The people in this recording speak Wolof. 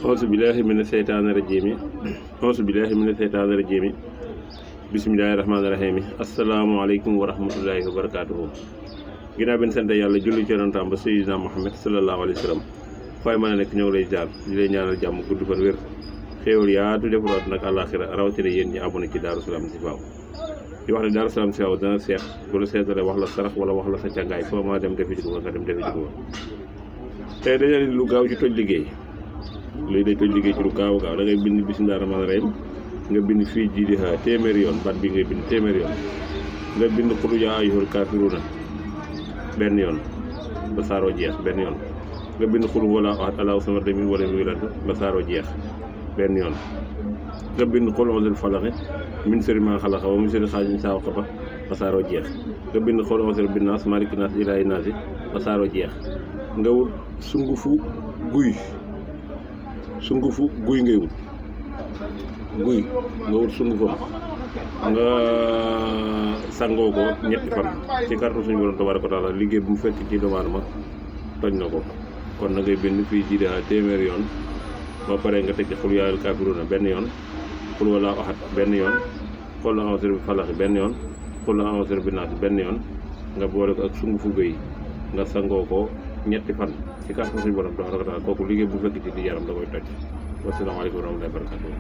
auzu billaahi mina seytaani rajiim auzu billaahi mina seytaani rajiim bismillaahi rahmaani rahiim asalaamaaleykum wa rahmatullaahi wa barakaatuhu. ginnaaw bi ñu sant yàlla julli ci yonentam ba Seydina Muhammad sallallahu alayhi wa sallam fay mën a nekk ñoo ngi lay jaar di lay ñaanal jàmm gudd fan wér xéewal yaatu defaraat nag àllaaxira rawatina yéen ñi abonné ci Darou Salam Chifaou di wax ne Darou Salam Chifaou dana seex bu la seetalee wax la sarax wala wax la sa càngaay foo ma dem defi ji ko nga dem defi ji ko tey dañu lu gaaw ci toj liggéey luy day toj liggéey ci lu gaaw gaaw da ngay bind bismillaahi rahmaani rahiim nga bind fii jiidiha téeméeri yoon baat bi ngay bind téeméeri yoon nga bind qul yaa ayyuhal kaafiruuna benn yoon ba saaroo jeex benn yoon nga bind qul huwallaahu ahad allaahu samad lam yalid walam yuulad ba saaroo jeex benn yoon nga bind qul a'uuzu bi falaq min sharri maa xalaq wa min sharri haasidin izaa waqab ba saaroo jeex nga bind qul a'uuzu bi naas maaliki naas ilaahi naas ba saaroo jeex nga wut sungufu guy ngay wut guy nga wut sungufam nga sangoo ko ñetti fan ci kàttan suñu borom tabaaraka wa taala liggéey bu mu fekk ci doomu aadama toj na ko kon na ngay bind fii ci téeméeri yoon ba pare nga teg ci qul yaa ayyuhal kaafiruuna benn yoon qul huwallaahu ahad benn yoon qul a'uuzu bi falaq benn yoon qul a'uuzu bi naas benn yoon nga boole ko ak sungufu guy nga sangoo ko ñetti fan ci kàttan suñu borom tabaaraka wa taala kooku liggéey bu fekk ci di yaram da koy toj. wasalaamaaleykum wa rahmatullaahi wa barakaatuh.